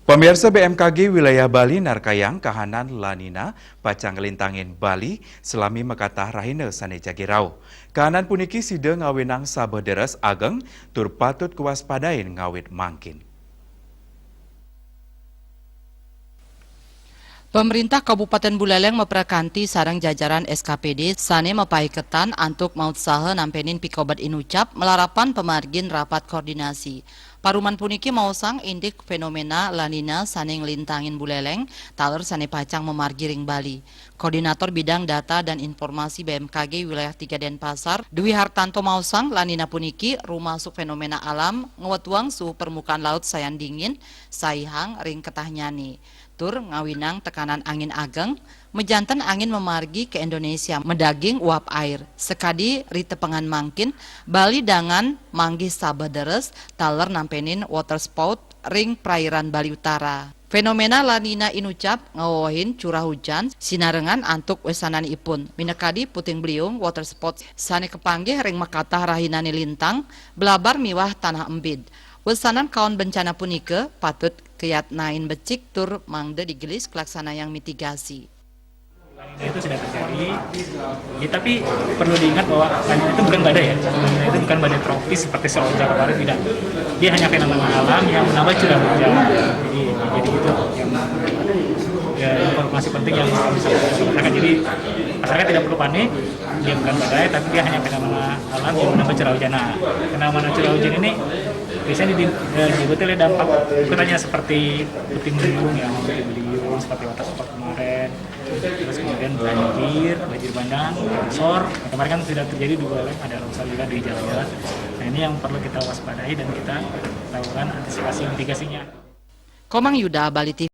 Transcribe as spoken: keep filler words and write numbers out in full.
Pamiarsa, B M K G wilayah Bali narkayang kahanan La Nina pacang nglintangin Bali salami makatah rahina sané jagi rauh. Kahanan puniki sida ngawinang sabeh deres ageng tur patut kawaspadain ngawit mangkin. Pamrintah Kabupaten Buleleng maprakanti sareng jajaran S K P D sané mapaiketan antuk mautsaha nampenin pikobet inucap malarapan pamargin rapat koordinasi. Paruman puniki maosang indik fenomena La Nina sané nglintangin Buleleng taler sané pacang mamargi ring Bali. Koordinator Bidang Data dan Informasi B M K G Wilayah tiga Denpasar, Dwi Hartanto maosang, La Nina puniki rumasuk fenomena alam ngwetuang suhu permukaan laut sayan dingin, saihang ring ketahnyané. Tur ngawinang tekanan angin ageng, majanten angin mamargi ka Indonesia madaging uap air. Sakadi ri tepengan mangkin, Bali dangan manggih sabeh deres taler nampenin water spout ring perairan Bali Utara. Fenomena La Nina inucap ngawewehin curah hujan sinarengan antuk wesananipun, minakadi puting beliung, water spout sané kapanggih ring makatah rahinané lintang, blabar miwah tanah embid. Wesanan kaon bencana punika patut kayatnain becik tur mangda digelis kalaksanayang mitigasi. Nah, itu sudah terjadi. Ya, tapi perlu diingat bahwa La Nina itu bukan badai, ya. La Nina itu bukan badai tropis seperti Seroja kemarin, tidak. Dia hanya fenomena alam yang menambah curah hujan. Jadi, jadi itu yang, ya, informasi penting yang bisa kita sampaikan. Jadi masyarakat tidak perlu panik. Dia bukan badai, tapi dia hanya fenomena alam yang menambah curah hujan. Nah, fenomena curah hujan ini biasanya di, eh, diikuti oleh dampak, bukan hanya seperti puting beliung, ya, puting beliung seperti water spout kemarin, terus kemudian banjir, banjir bandang, longsor. Nah, kemarin kan sudah terjadi di Buleleng, ada longsor juga di jalan-jalan. Nah, ini yang perlu kita waspadai dan kita lakukan antisipasi mitigasinya. Komang Yuda, Bali T V.